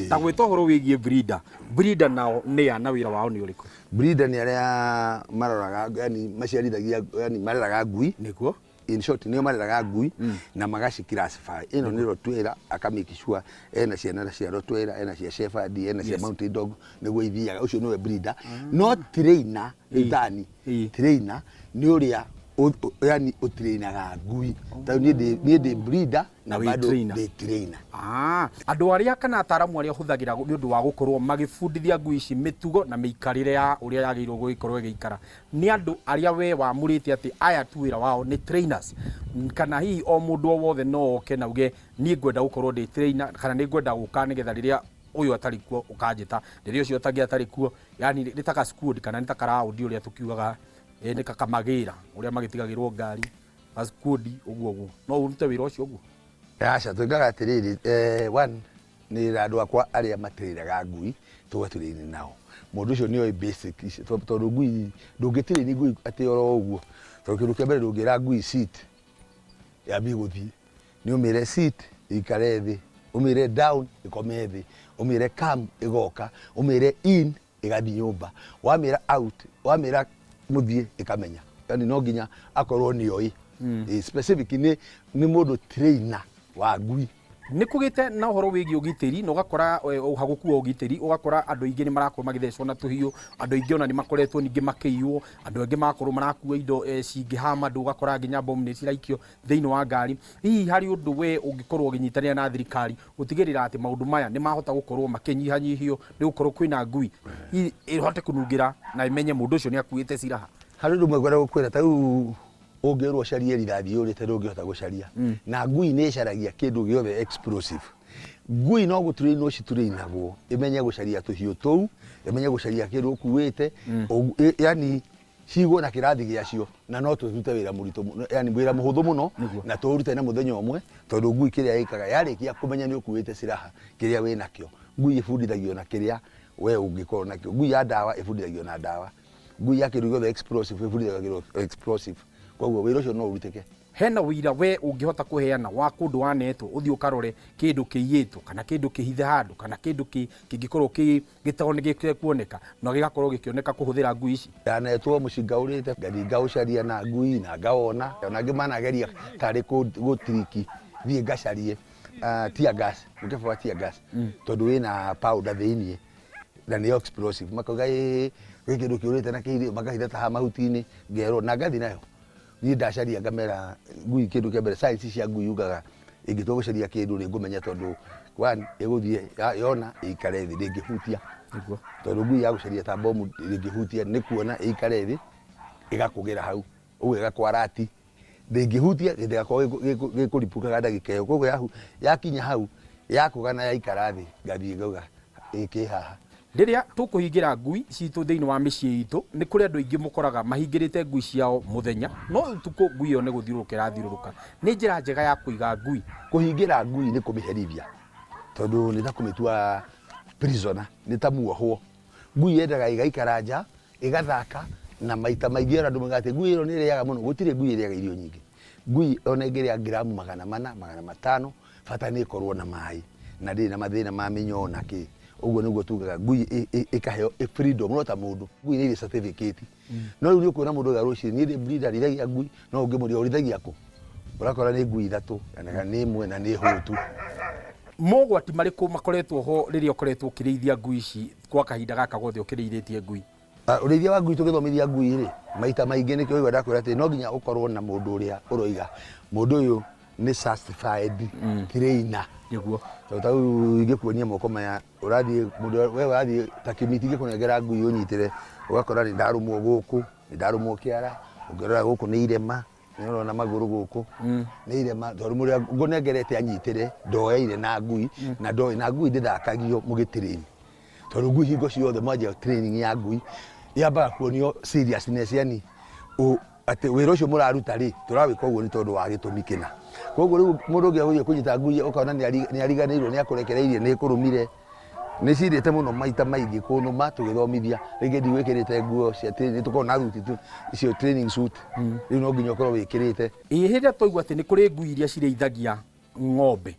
Ta gwĩta ũhoro wĩgiĩ breeder, breeder nao nĩ a na wĩra wao nĩ ũrĩkũ? Breeder nĩ arĩa maroraga, yani maciarithagia, yani mareraga ngui. In short, nĩo mareraga ngui na magaci classify. Ĩno nĩ Rottweiler, aka make sure ena ciana cia Rottweiler, ena cia Shepherd, ena cia Mountain Dog, nĩguo ithiaga. Ũcio nĩwe breeder. No trainer rĩu tani, trainer nĩ ũrĩa yani ũtrainaga ngui. Ta rĩu niĩ ndĩ breeder na Na wĩ bado trainer. Ndĩ trainer. Ah, andũ arĩa kana ataaramu arĩa ũhũthagĩra nĩ ũndũ wa gũkorwo magĩbundithia ngui ici mĩtugo na mĩikarĩre ya ũrĩa yagĩrĩirwo gũgĩkorwo ĩgĩikara, nĩ andũ arĩa we wamũrĩte atĩ aya tu wĩra wao nĩ trainers, kana hihi o mũndũ o wothe no oke na uge niĩ ngwenda gũkorwo ndĩ trainer, kana nĩ ngwenda gũka nĩgetha rĩrĩa ũyũ atarĩ kuo ũkanjĩta, rĩrĩa ũcio ũtangĩ atarĩ kuo, yani nĩ ta ka squad kana nĩ ta karaũndi ũrĩa tũkiugaga, nĩ ta kamagĩra ũrĩa magĩtigagĩrwo ngari, ga squad ũguo ũguo, no ũrute wĩra ũcio ũguo? Aca, twĩkaga atĩrĩrĩ, one, nĩ andũ akwa arĩa matĩrĩraga ngui tũgatũrĩine nao. Mũndũ ũcio nĩ oĩ basic ici, tondũ ngui ndũngĩtĩrĩria ngui atĩ oro ũguo, tondũ kĩndũ kĩa mbere ndũngĩra ngui sit yambie gũthiĩ, nĩ ũmĩre sit ĩikare thĩ, ũmĩre down ĩkome thĩ, ũmĩre come ĩgoka, ũmĩre in ĩgathiĩ nyũmba, wamĩra out, wamĩra mũthiĩ ĩkamenya. Yani no nginya akorwo nĩ oĩ. Specific nĩ mũndũ trainer wa ngui. Nĩ kũgĩte na ũhoro wĩgiĩ ũgitĩri na ũgakora ũhagũku wa ũgitĩri, ũgakora andũ aingĩ nĩ marakorwo magĩthecwo na tũhiũ, andũ aingĩ ona nĩ makoretwo ningĩ makĩiywo, andũ angĩ magakorwo marakua indo cingĩhama andũ, ũgakora nginya bomu nĩ ciraikio thĩinĩ wa ngari. Hihi harĩ ũndũ we ũngĩkorwo ũkĩnyitanĩra na thirikari gũtigĩrĩra atĩ maũndũ maya nĩ mahota gũkorwo makĩnyihanyihio nĩ gũkorwo kwĩna ngui hihi ĩhote kũnungĩra na ĩmenye mũndũ ũcio nĩ akuĩte silaha? Harĩ ũndũ ũmwe ngwenda gũkwĩra, ta rĩu ũngĩrwo ũcarie rithathi yũrĩte ndũngĩhota gũcaria. Na ngui nĩ ĩcaragia kĩndũ gĩothe explosive. Ngui no gũturainwo citurainagwo ĩmenye gũcaria tũhiũ tũu, ĩmenye gũcaria kĩndũ ũkuĩte, yani cigwo na kĩrathi gĩacio na no tũrute wĩra mũritũ mũno, yani wĩra mũhũthũ mũno na tũũrute na mũthenya ũmwe, tondũ ngui kĩrĩa ĩkaga yarĩkia kũmenya nĩ ũkuĩte silaha kĩrĩa wĩ nakĩo, ngui ĩbundithagio na kĩrĩa we ũngĩkorwo nakĩo. Ngui ya ndawa ĩbundithagio na ndawa, ngui ya kĩndũ gĩothe explosive ĩbundithagio explosive, koguo wĩra ũcio no ũrutĩke. Hena ũira we ũngĩhota kũheana wa kũndũ wanetwo ũthiĩ ũkarore kĩndũ kĩiyĩtwo kana kĩndũ kĩhithe handũ kana kĩndũ kĩngĩkorwo gĩtoo nĩ gĩtekuoneka na gĩgakorwo gĩkĩoneka kũhũthĩra ngui ici? Ndanetwo mũcinga ũrĩte ngathiĩ ngaũcaria na ngui na ngawona, ona angĩ manageria tarĩ gũtiriki thiĩ ngacarie tear gas, mũkebe wa tear gas, tondũ wĩna powder thĩiniĩ na nĩ explosive, makauga ĩĩ gwĩ kĩndũ kĩũrĩte na kĩhithĩtwo, makahitha ta haha mahuti-inĩ, ngerwo na ngathiĩ nayo. Niĩ ndacaria ngamera ngui kĩndũ kĩa mbere, science cia ngui yugaga ĩngĩtua gũcaria kĩndũ rĩ ngũmenya tondũ one ĩgũthiĩ yona ĩikare thĩ ndĩngĩhutia. Tondũ ngui ya gũcaria ta bomu ndĩngĩhutia, nĩ kuona ĩikare thĩ ĩgakũgĩra hau ũguo ĩgakwarati, ndĩngĩhutia gĩtigakorwo gĩkũripũkaga ndagĩka ĩyo. Koguo yakinya hau yakũga na yaikara thĩ ngathiĩ ngauga ĩ kĩ haha. Rĩrĩa tũkũhingĩra ngui citũ thĩinĩ wa mĩciĩ itũ, nĩ kũrĩ andũ aingĩ mũkoraga mahingĩrĩte ngui ciao mũthenya, no ũtukũ ngui ĩyo nĩ gũthiũrũrũka ĩrathiũrũrũka. Nĩ njĩra njega ya kũiga ngui? Kũhingĩra ngui nĩ kũmĩherithia tondũ nĩ ta kũmĩtua prisoner, nĩ ta muohwo. Ngui yendaga ĩgaikara nja, ĩgathaka na maita maingĩ ona andũ moigaga atĩ ngui ĩno nĩ ĩrĩaga mũno, gũtirĩ ngui ĩrĩaga irio nyingĩ. Ngui ona ĩngĩrĩa ngiramu 400, 500, bata nĩ ĩkorwo na maĩ na ndĩrĩ na mathĩna ma mĩnyoo na kĩ. Ũguo nĩguo tugaga ngui ĩkaheo freedom no ta mũndũ. Ngui nĩ irĩ certificate. No rĩu nĩ ũkuona mũndũ auga rũcinĩ niĩ ndĩ breeder ndĩithagia ngui, no ũngĩmũria ũrĩithagia kũ? Ũrakora nĩ ngui ithatũ kana nĩ ĩmwe na nĩ hũtu. Mogwati marĩkũ makoretwo ho rĩrĩa ũkoretwo ũkĩrĩithia ngui ici kwa kahinda gaka gothe ũkĩrĩithĩtie ngui? Ũrĩithia wa ngui tũgĩthomithia ngui rĩ, maita maingĩ nĩkĩo ũraigua ndakwĩra atĩ no nginya ũkorwo na mũndũ ũrĩa ũroiga mũndũ ũyũ nĩ certified trainer. Tondũ ta rĩu ingĩkuonia moko maya ũrathiĩ mũndũ we ũrathiĩ ta kĩmiti ingĩkũnengera ngui ũnyitĩre ũgakora nĩ ndarũmwo gũkũ, nĩ ndarũmwo kĩara, ũngĩrora gũkũ nĩ irema, nĩ ũrona magũrũ gũkũ nĩ irema, tondũ mũrĩa ngũnengerete anyitĩre ndoeire na ngui na ndoĩ na ngui ndĩthakagio mũgĩtrain. Tondũ ngui hingo ciothe mwanjia training ya ngui yambaga kuonio seriousness, yani atĩ wĩra ũcio mũraruta rĩ, tũrawĩka ũguo nĩ tondũ wa gĩtũmi kĩna. Koguo rĩu mũndũ ũngĩ agũthiĩ kũnyita ngui ũkona nĩ ariganĩirwo nĩ akũrekereirie nĩ ĩkũrũmire. Nĩ cirĩte mũno maita maingĩ kũnũma tũgĩthomithia, rĩngĩ ndigwĩkĩrĩte nguo cia training, nĩ tũkoragwo na thuti icio training suit, rĩu no nginya ũkorwo wĩkĩrĩte. Ĩĩ hĩndĩ ĩrĩa twaigua atĩ nĩ kũrĩ ngui iria cirĩithagia ng'ombe,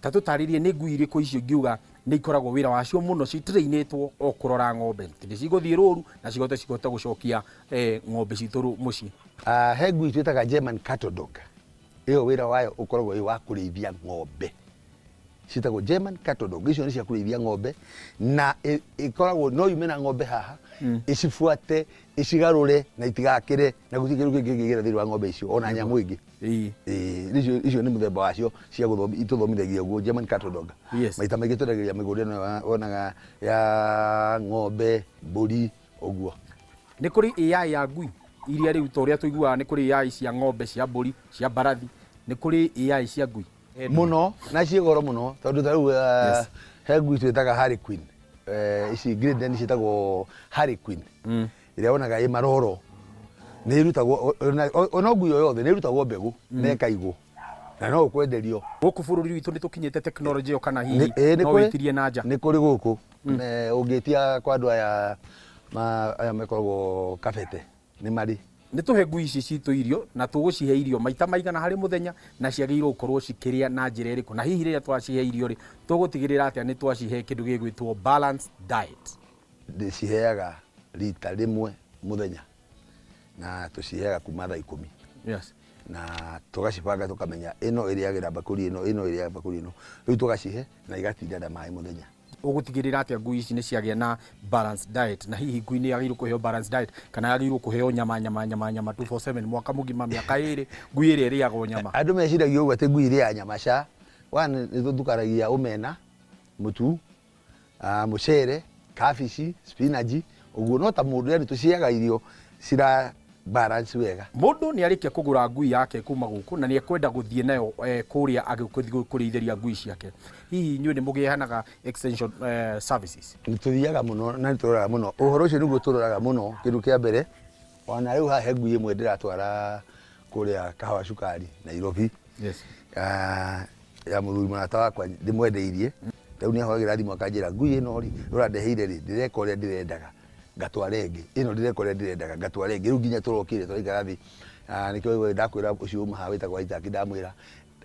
ta tũtarĩrie nĩ ngui irĩkũ icio ingiuga Nĩ ikoragwo wĩra wacio mũno citrainĩtwo o kũrora ng'ombe nĩ cigũthiĩ rũru na cihote cihote gũcokia ng'ombe citũ mũciĩ. He ngui twĩtaga German Cattle Dog. Ĩyo wĩra wayo ũkoragwo wĩ wa kũrĩithia ng'ombe. Ciĩtagwo German Cattle Dog. Icio nĩ cia kũrĩithia ng'ombe na ĩkoragwo no yume na ng'ombe haha ĩcibuate, ĩcigarũre na itigakĩre na gũtirĩ kĩndũ kĩngĩ kĩngĩgera thĩinĩ wa ng'ombe icio ona nyamũ ĩngĩ. Ĩĩ, icio nĩ mũthemba wacio cia itũthomithagia ũguo German Cattle Dog. Maita maingĩ twendagĩria mĩgũnda ĩno wonaga ya ng'ombe, mbũri ũguo. Nĩ kũrĩ AI ya ngui iria rĩu ta ũrĩa tũiguaga nĩ kũrĩ AI cia ng'ombe, cia mbũri, cia mbarathi, nĩ kũrĩ AI cia ngui? Mũno na ciĩ goro mũno tondũ ta rĩu he ngui twĩtaga Harley Quinn. Ici Great Dane ciĩtagwo Harley Quinn. Ĩrĩa wonaga ĩ maroro. Nĩ ĩrutagwo ona ngui o yothe nĩ ĩrutagwo mbegũ na ĩkaigwo na no ũkwenderio. Gũkũ bũrũri witũ nĩ tũkinyĩte tekinoronjĩ ĩyo kana hihi no wĩtirie na nja? Nĩ kũrĩ gũkũ. Ũngĩtia kwa andũ aya aya makoragwo Kabete nĩ marĩ. Nĩ tũhe ngui ici citũ irio na tũgũcihe irio maita maigana harĩ mũthenya na ciagĩrĩirwo gũkorwo cikĩrĩa na njĩra ĩrĩkũ na hihi rĩrĩa twacihe irio rĩ, tũgũtigĩrĩra atĩa nĩ twacihe kĩndũ gĩgwĩtwo balanced diet? Ndĩciheaga rita rĩmwe mũthenya na tũciheaga kuma thaa 10. Na tũgacibanga tũkamenya ĩno ĩrĩagĩra mbakũri ĩno, ĩno ĩrĩaga mbakũri ĩno. Rĩu tũgacihe na igatinda na maĩ mũthenya. Ũgũtigĩrĩra atĩa ngui ici nĩ ciagĩa na balanced diet? Na hihi ngui nĩ yagĩrĩirwo kũheo balanced diet kana yagĩrĩirwo kũheo nyama nyama nyama nyama 247 mwaka mũgima mĩaka ĩrĩ ngui ĩrĩa ĩrĩaga o nyama? Andũ meciragia ũguo atĩ ngui ĩrĩaga nyama ca. One nĩ tũtukanagia omena, mũtu, mũcere, kabici, spinach, ũguo no ta mũndũ yani tũciheaga irio cira balance wega. Mũndũ nĩ arĩkia kũgũra ngui yake kuma gũkũ na nĩ ekwenda gũthiĩ nayo kũrĩa agĩthiĩ kũrĩithĩria ngui ciake, hihi inyuĩ nĩ mũgĩheanaga extension services? Nĩ tũthiaga mũno na nĩ tũroraga mũno, ũhoro ũcio nĩguo tũroraga mũno kĩndũ kĩa mbere, ona rĩu haha he ngui ĩmwe ndĩratwara kũrĩa Kahawa Cukari Nairobi. Ya mũthuri mũrata wakwa ndĩmwendeirie, rĩu nĩ ahũragĩra thimũ akanjĩra ngui ĩno rĩ ũrandeheire rĩ ndĩreka ũrĩa ndĩrendaga ngatwara ĩngĩ, ĩno ndĩreka ũrĩa ndĩrendaga ngatwara ĩngĩ, rĩu nginya tũrokire tũraikara thĩ, nĩkĩo ndakwĩra ũcio uma haha wĩtagwo Isaac ndamwĩra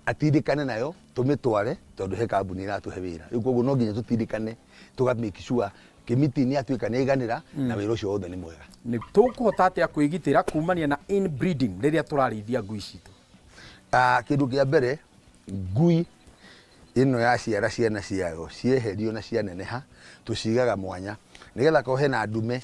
atindĩkane nayo tũmĩtware tondũ he kambuni ĩratũhe wĩra, rĩu koguo no nginya tũtindĩkane tũga make sure kĩmiti nĩ atuĩka nĩ aiganĩra na wĩra ũcio wothe nĩ mwega. Nĩ tũkũhota atĩa kwĩgitĩra kumania na inbreeding rĩrĩa tũrarĩithia ngui citũ? Kĩndũ kĩa mbere ngui ĩno yaciara ciana ciayo cieherio na cianeneha tũcigaga mwanya nĩgetha korwo hena ndume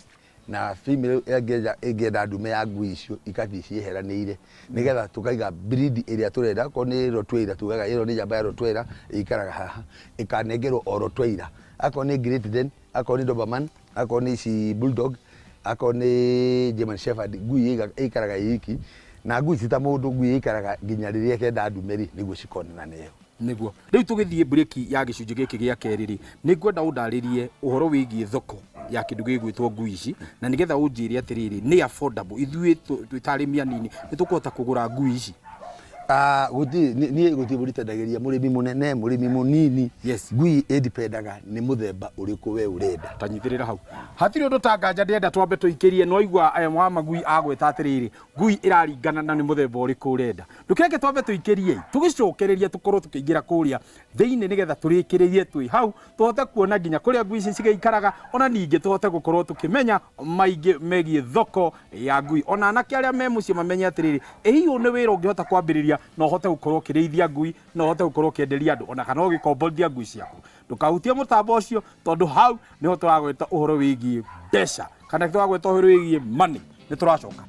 na female ĩngĩenda ndume ya ngui icio ikathiĩ cieheranĩire nĩgetha tũkaiga breed ĩrĩa tũrenda okorwo nĩ Rottweiler tugaga ĩno nĩ njamba ya Rottweiler ĩikaraga haha ĩkanengerwo o Rottweiler, akorwo nĩ Great Dane, akorwo nĩ Doberman, akorwo nĩ ici Bulldog, akorwo nĩ German Shepherd, ngui ĩikaraga ĩ iki na ngui ti ta mũndũ, ngui ĩikaraga nginya rĩrĩa ĩkenda ndume rĩ nĩguo cikonana nayo. Nĩguo. Rĩu tũgĩthiĩ mburĩki ya gĩcunjĩ gĩkĩ gĩa kerĩ rĩ, nĩ ngwenda ũndarĩrie ũhoro wĩgiĩ thoko ya kĩndũ gĩgwĩtwo ngui ici, na nĩgetha ũnjĩre atĩrĩrĩ, nĩ affordable, ithuĩ twĩ ta arĩmi anini nĩ tũkũhota kũgũra ngui ici? Gũtirĩ, niĩ gũtirĩ mbũri itendagĩria mũrĩmi mũnene, mũrĩmi mũnini. Ngui ĩndipendaga nĩ mũthemba ũrĩkũ we ũrenda. Ta nyitĩrĩra hau. Hatirĩ ũndũ ta nganja ndĩrenda twambe tũikĩrie, nĩ waigua Wamagui agweta atĩrĩrĩ, ngui ĩraringana na nĩ mũthemba ũrĩkũ ũrenda. Ndũkĩreke twambe tũikĩrie, tũgĩcokereria tũkorwo tũkĩingĩra kũrĩa thĩinĩ nĩgetha tũrĩkĩrĩrie twĩ hau, tũhote kuona nginya kũrĩa ngui ici cigĩikaraga, ona ningĩ tũhote gũkorwo tũkĩmenya maingĩ megiĩ thoko ya ngui. Ona anake arĩa me mũciĩ mamenye atĩrĩrĩ, ĩ hihi ũyũ nĩ wĩra ũngĩhota kwambĩrĩria na ũhote gũkorwo ũkĩrĩithia ngui, na ũhote gũkorwo ũkĩenderia andũ, ona kana ũgĩkomborithia ngui ciaku. Ndũkahutie mũtambo ũcio tondũ hau nĩho tũragweta ũhoro wĩgiĩ mbeca, kana tũragweta ũhoro wĩgiĩ money. Nĩ tũracoka.